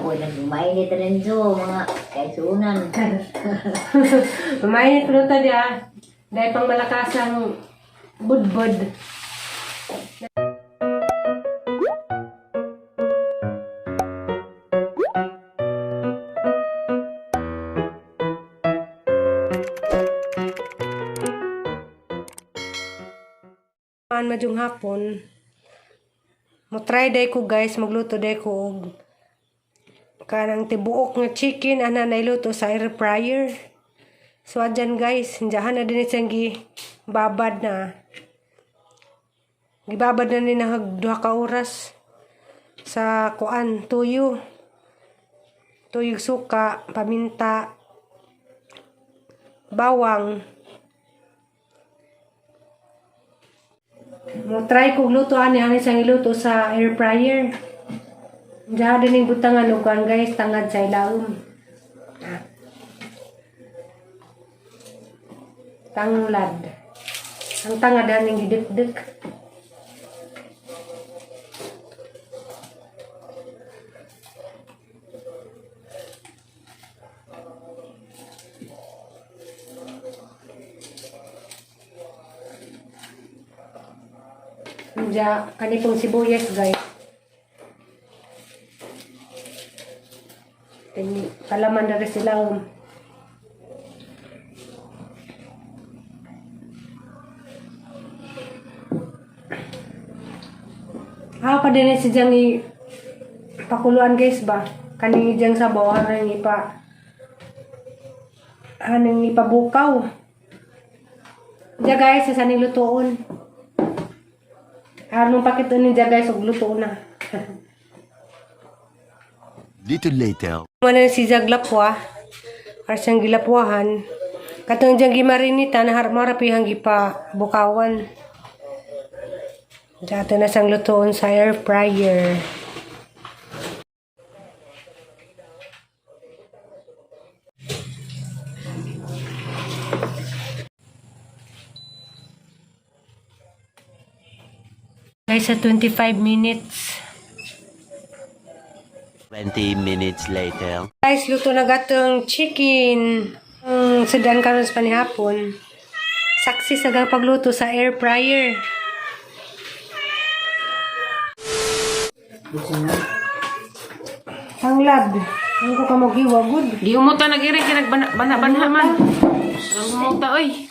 Ako na mainit rin so, mga kaisunan. Mainit po ta diya. Dahil pang malakas ang budbud. Man madyong hapon. Mo try day ko, guys, magluto day ko og kanang tibuok nga chicken ana nailuto sa air fryer. So adyan, guys, hinjahan na din siyang babad na. Gibabad na ni nahag duha ka oras sa kuan tuyo. Tuyog, suka, paminta, bawang. Mo try kog luto ani ani siyang iluto sa air fryer. Diyan din yung butangan og kuan, guys, tangad sa ilaom. Ah. Tanglad. Ang tangad aning gidikdik. Diya, kani pong sibuyas, guys. Kani, kalaman na rin sila. Oh. Ah, pa din si Jang i pakuluan, guys, ba? Kani Jang sabaw anang ipa anang ipabukaw. Diya, guys, sa saning lutoon. Anong pakito ni Diya, guys, og luto na. Little later. Mana si Zaglapwa, ar siyang gilapwahan. Katong diyang gimarinita, nahar marapihang gipa bukawan. Dati na siyang lutoon sa air fryer. Guys, sa 25 minutes. 20 minutes later. Guys, luto na gatong chicken. Ang sedan karon sa panihapon. Saksi sa gang pagluto sa air fryer. Tanglad. Ang ko ka maghiwa good. Di umuta nag-iri kay nagbana-banha man. Ang umuta oy.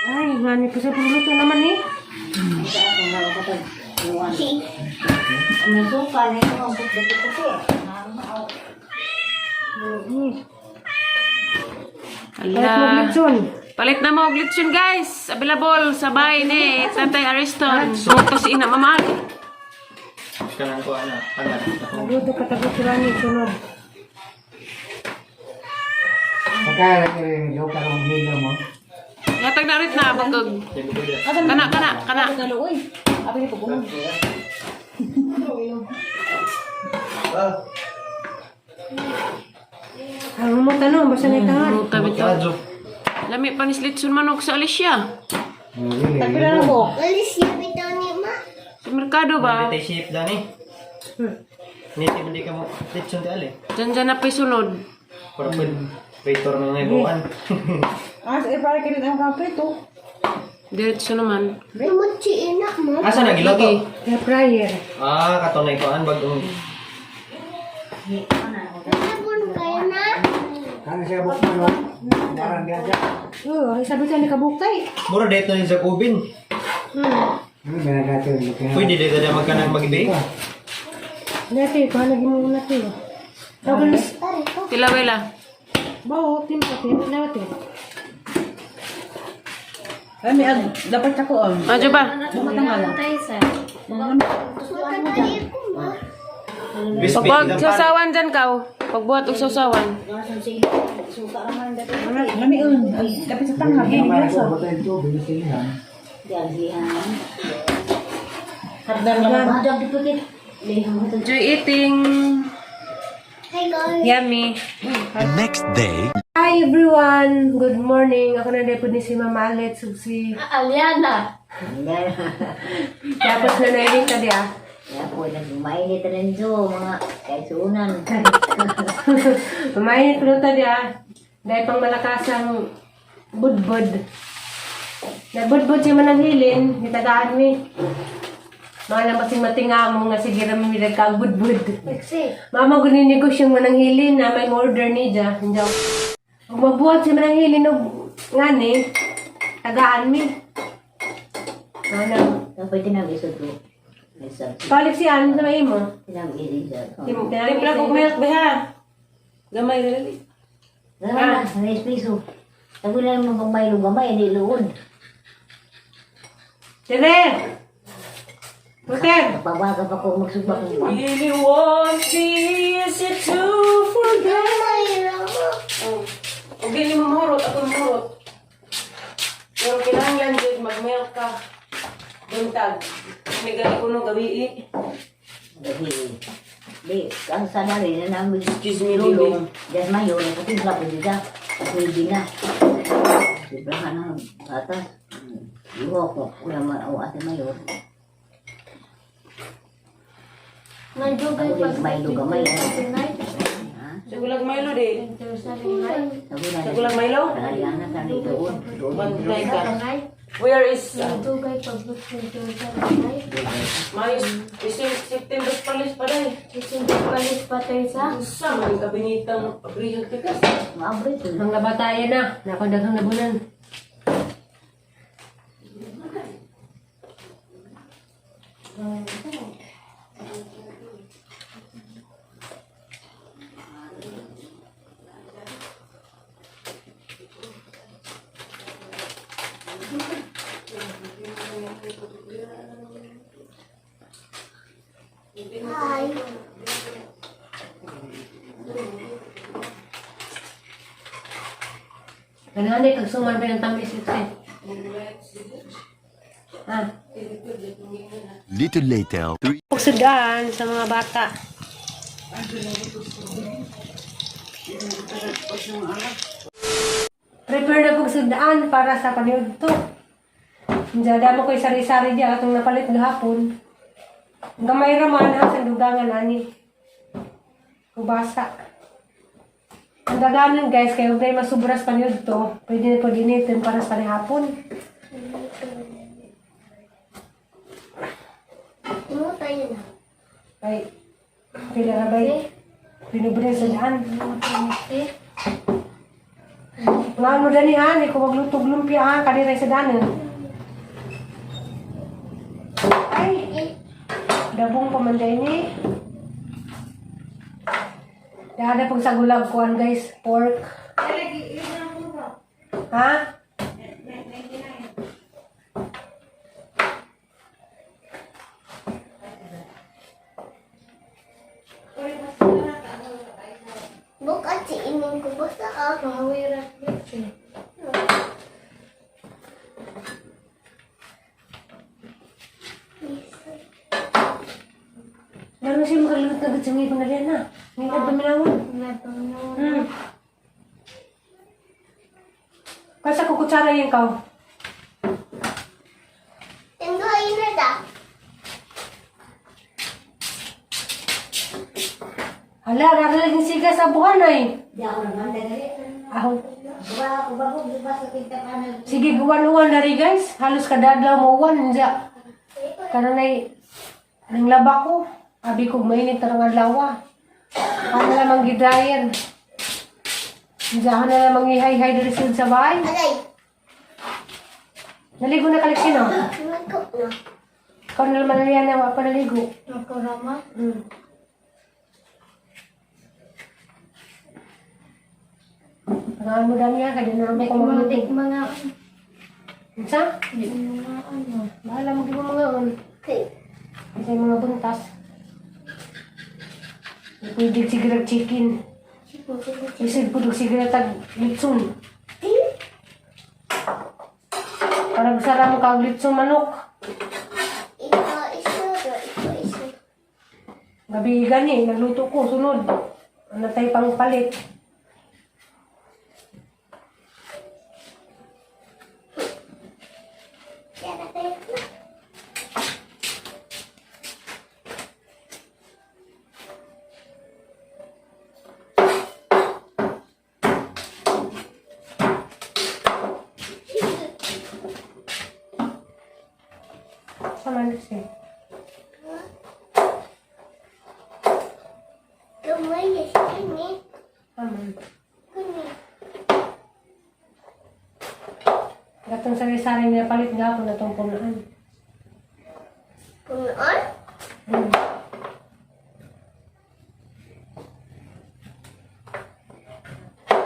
Ay, ngani po sa pagluto naman eh. May suka na ito, ang puti-puti. Palit mo Ala. litson. Palit na mo og lechon, guys. Available sa bahay ni Tatay Ariston. Muto si ina mama. Kanang ko ana, angat. Luto ka tago sila ni sunod. Pagkaya rin yung karong hilo mo. Yatag na rit na bangkog. Kana kana kana. Ang mo tanong basta ni tangan. Muta bitaw. Lami pa ni lechon manok sa Alicia. Sa merkado ba? Dito shape dani. Niti hindi ka mo lechon di ali. Diyan dyan na pa'y sunod. Para pud waiter na ngay buwan. Ah, sa air fryer kinit ang kaprito. Diretso naman. Asa na giluto? Air fryer. Ah, kato na ikuan bagong Kano siya bukman mo? Darang diya siya. Oh, sabi sa ni kabukay. Mura date na ni sa kubin. Ano ba nagatin? Pwede dito na magkanang mag-bake. Dati, kuha na gimuna to. Tapos, Tilawela. bawo, timpa, timpa, natin. Ay, may ag, dapat ako on. Adyo ba? Pagbuhat sausawan dyan ka. Pagbuhat og sausawan. Lami on. Dapat sa tanga. Hindi na sa. Enjoy eating. Yummy. The next day. Hi everyone! Good morning! Ako na po ni si Mama Alet, ug si Aliana. Tapos na nailing ka diya. Kaya po, nagmainit rin so, mga kaisunan. Mainit ko na diya. Dahil pang malakas ang budbud. Nagbudbud siya mananghilin, gitagaan mi. Mga lang basing matinga mo nga sige ra mi kag budbud. Mama ko ni negosyo mananghilin na may order ni ja. Hindi. Ug mabuhat siya mananghilin og ngani tagaan mi. Ano? Tapos tinag-isod ko. May sabsi. Balik siya ano sa may mo? Tinag-isod. Timpla ko milk ba? Gamay dali. Ah, may piso. Sabi lang mo pag may gamay, hindi luod. Tere! Puter! Nagbabaga pa ko magsubak ko ba? Really won't be easy to forget. Oh. Ug dili mo mahurot, ako mahurot. Pero kinahanglan jud mag-milk ka. Buntag. May gani kuno gabi eh. Gabi. Di, ang sana rin na namin. Excuse me, Lulong. Diyan mayo, nakatimpla ko dito. Pwede na. Sobrahan ng gatas. Iwa ko, wala man ako ate mayor. Nandugay Ako din, may lugamay. Ha? Sa gulag Milo di. Sabi na Sa gulag Milo? Nagaliana sa ni doon. Doon. Bantay ka. Where is Nandugay pagluto sa kanay. Mayos September palis pa day. September palis patay sa. Usa man kabinitang abrihag tikas. Maabrit. Ang labatayan na. Nako daghang labunan. Hi. Ganahan eh, kagsuman pa ng tamis ito eh. Ah. Little later. 3 Pagsudan sa mga bata. Prepare na pagsudaan para sa paniudto. Diyan mo ko'y sari-sari diya atong napalit gahapon. Gamay raman ha, sa dugangan ani. Kubasa. Ang gaganon guys, kayo dahil masubras paniudto, pwede na pwede nito para sa panihapon. Mo tayo na. Ay, pila na ba Pinubre sa daan. Eh, Nga mo dani ha, hindi ko maglutog lumpia ha, kanina sa daan. Eh. Ay, dabong pamanday ni. Dahada pag sa gulag kuan guys, pork. Ha? Bukat si ining ko basta ka. Mawirat Meron siya makalunod na gud sa ngipon na riyan na. Ngipon paminawon. Kasi kukutsara yan ka. Tenggo ina da. Hala, naralag siga sa buwan ay. Di ako naman, dali. Aho. Kuba, kuba ko, di ba sa tinta ka na. Sige, guwan-uwan na rin guys. Halos kadadlaw mo uwan. Diya. Kananay, nang laba ko. Abi ko, mainit na ng adlaw. Ano lamang gidrayer. Diya na lamang ihay-hay diri sa bahay. Alay. Naligo na kaleksyon, oh. Nagko na. Ikaw na naman na yan, wa pa naligo. Nagkorama. Pangalan mo dami yan, kaya na naman ko magluto. Mga Unsa? mga ano. Bahala mo gid mga on. Okay. Kasi mga buntas. Pwede sigurag chicken. Isig po dug sigurag tag litson. Para sara mo kag litson manok. Ito isa, ito isa. Gabi gani, nagluto ko sunod. Ano tayo pang palit. Kaya na tayo na. man siya. Gamay na siya ini. Aman. Kuni. Gatong sari-sari niya palit nga ako na itong punaan. Punoon?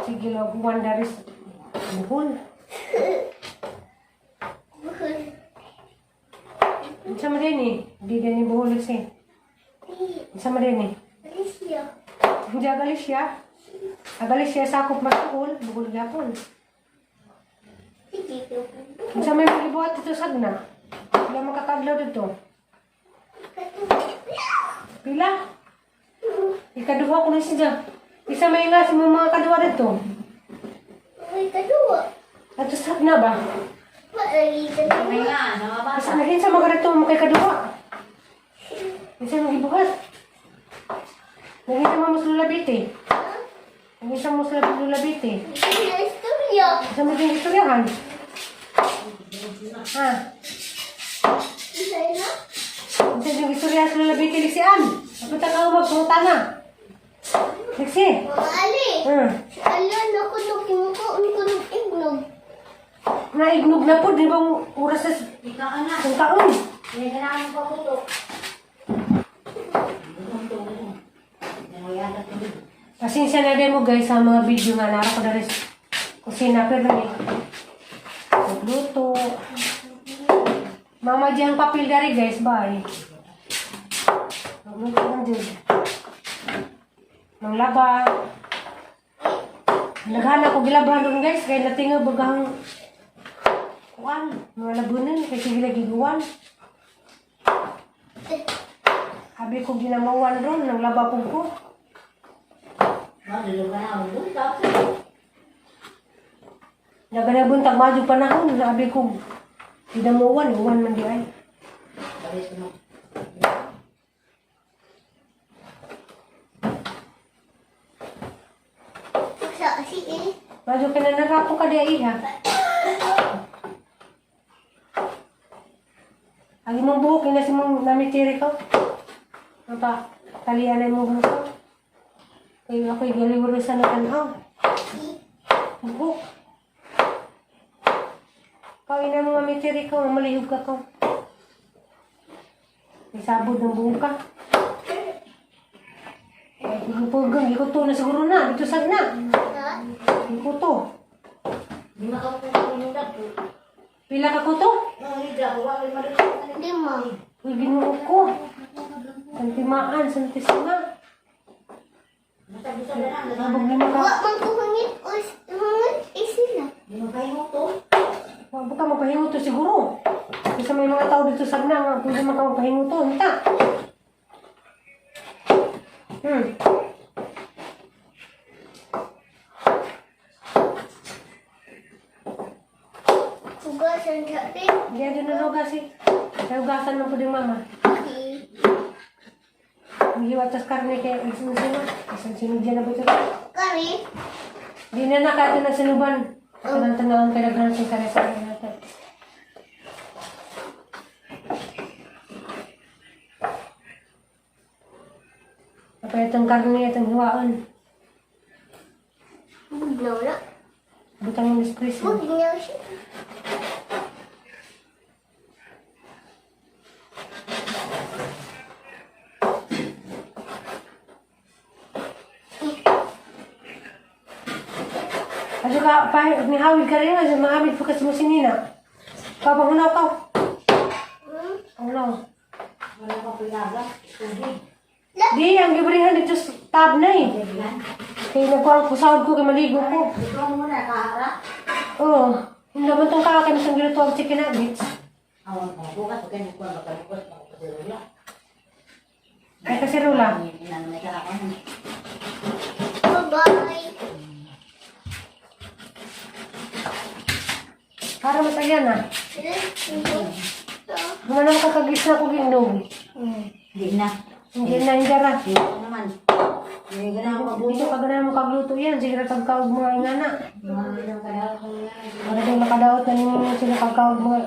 Sige log, one daris buhol. Buhol. Unsa man din eh? Di din ni buhol kasi. Unsa man din eh? Alicia. Hindi agalis siya. Agalis siya sakop masuol, buhol gyapon. Sige, Unsa may gibuhat dito sagna? Wala makakadlaw dito. Pila? Ikaduha ko na siya. Isa may nga sa mga kaduha dito. May kaduwa. Ato sagna ba? Palagi May kaduwa. nga, mga bata. Asa na sa mga dito mo kay kaduha. Isa mo gibuhat. Nangita mo mas lulabit eh. Nangita mo sa lulabit eh. May istorya. Isa mo din istoryahan. Ha? Isa na? Isa yung istoryahan sa lulabit eh. Liksian! Napunta ka magpunta na. Liksi! Mga ali. Ala, naku, nuking ko, kunog ignog. Naignog na po, di ba ang oras sa Ikaw na. isang taon? Hindi ka na akong pabuto. Pasensya na din mo guys sa mga video nga nara ko dari sa kusina pero ni magluto. Mama diyang papel dari guys, bye. Magluto lang dyan. Manglaba. Naghanap ko gilabahan doon guys, kaya natinga bagang kuan, mga labunan, kay sige lagi guwan. Abi ko ginamawan ron, nang laba po ko. Naganabuntag madyo panahon, nabi ko ginamuwan, uwan man di ay. Sa si eh. Madyo ka na narapo ka di ay ha. Ang imong buhok, ina si mong namitiri ko. Ang pa, talian na imong buhok. Kaya ako'y galiwurusan na tanaw. Buhok. Kau ina mo mamitiri ko, malihog ka ko. May sabod ng buhok ka. Ay, pugang, ikuto na siguro na. Dito sag na. Ha? Ikuto. Pila ka kuto? Lima. Uy, ginoo ko. Santimaan, santisima. Nabog lima ka. Wa man ko hangit os hangit isila. Wa ka magpahinguto siguro. Kasi may mga tao dito sa nga, pwede man ka magpahinguto. Unta. Hugasan sa rin. Hindi na nanugas eh. Nanugasan man po din mama. Si Ang hiwat tas karne kaya isin sino. Isin sino dyan na ba ito? Kari. Di na nakato na sinuban. Kanang tanawang kay daghan sa sari-sari natin. Apa itong karne itong hiwaon. Bugnaw na. Butang yung squeeze. Bugnaw siya. Adyo ka, pa, nihawid ka rin, adyo mahamid po kasi mo sinina. Papangunaw ka. Pangunaw. Di, ang gibrihan dito sa tab na eh. Kaya nagkuha ko sahod ko, kay maligo ko. Oo. Hindi naman itong kakain sa giluto ang chicken nuggets. Ay, kasi rula. Bye-bye. Para masaya na. Gumanang kakagis na ko ginog. Hindi na. Hindi na, hindi ra. Hindi naman. Hindi ka na ako Dito ka ganun mo kagluto yan. Sige na tagkawag mga ingana. Para daw nakadaot na ninyo sila kagkawag mga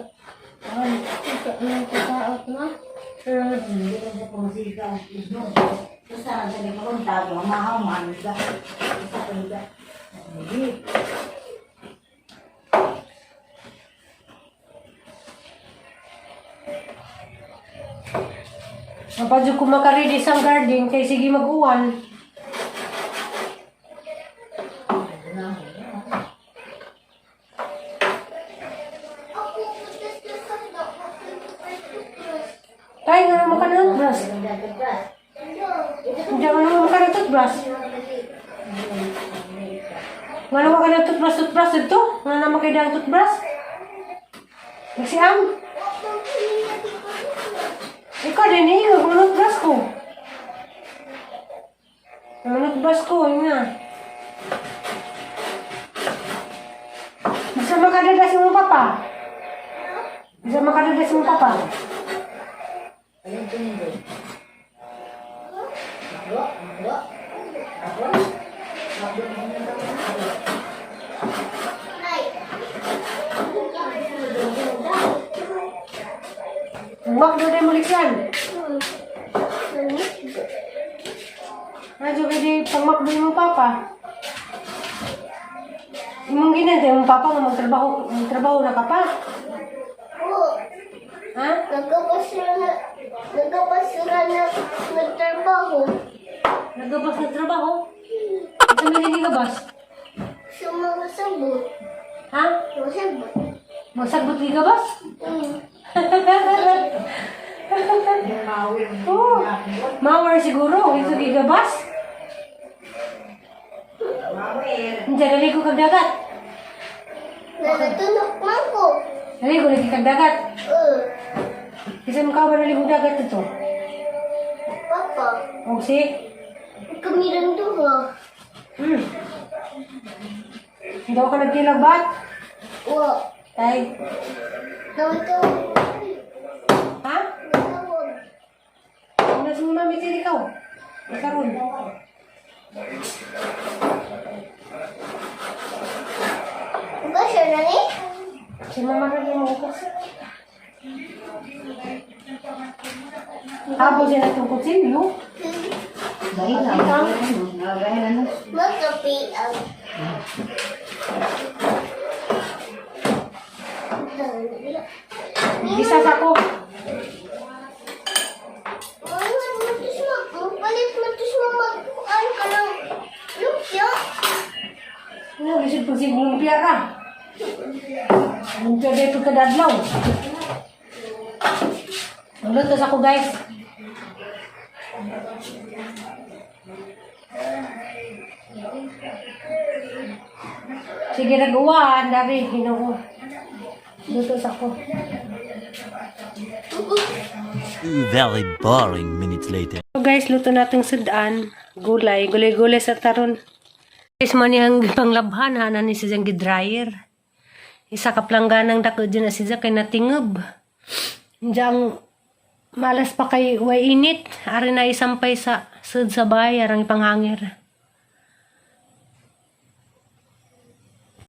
Nagkakaot na. Hindi na siya pumasika ang inog. Basta ang sabi ko kung tago, mahaw, mahaw, Basta ko. Hindi. Mapadyo ko makaredy sa garden kay sige mag-uwan. Ako, putas na sa toothbrush. Tay, nga naman ka na toothbrush. Hindi nga naman ka na toothbrush. Nga naman ka na toothbrush, toothbrush dito. Nga naman kayo dang toothbrush. Nagsiam. Ikaw din eh, kung toothbrush ko. Ang toothbrush ko, yun nga. Bisa makadadas mo papa. Bisa makadadas mo papa. Ayun, tumingin. Makdo, makdo. Ako? Makdo, makdo, makdo. Nay. Makdo din mo likyan. Radyo ka di pang makdo mo papa. Imong ginante mong papa nga magtrabaho, magtrabaho na ka pa. Oo. Ha? Nagkapasura na, nagkapasura na nagtrabaho. Nagabas na trabaho. Ito may nagabas. Sa mga sabot. Ha? Mga sabot. Masagot gigabas? Oh, mawar siguro, ito gigabas. Hindi, naligo kag dagat. Nagatunok man ko. Naligo lagi kag dagat. Kasi mo ka ba naligo dagat ito? Papa, Og si? kami duha. Hindi ka nagkilabat? Wa. Tay. Nawatawag. Ha? Nawatawag. Ano sa mga mami ikaw? Ikaron. Ba siya na ni? Si mama rin yung hugas. Tapos yan itong kutsilyo. Dahil na. Dahil na. Magkapi ang. Isa sa ko. Palit mo ito sa magkuhan ka ng lumpia. Ano, lisod pag sige lumpia ka. Lumpia dito kadadlaw. Magluto sa ko, guys. Sige, nag-uwan. Dari, hinuo. Luto sa ko. 2 very boring minutes later. So guys, luto natin sudan. Gulay. Gulay-gulay sa taron. Guys, man niyang panglabhan. Hana ni siya dryer. Isa ka plangganang dako dyan na siya kay natingob. Diyang malas pa kay way init. Ari na isampay sa sud sa bahay. Arang ipanghangir.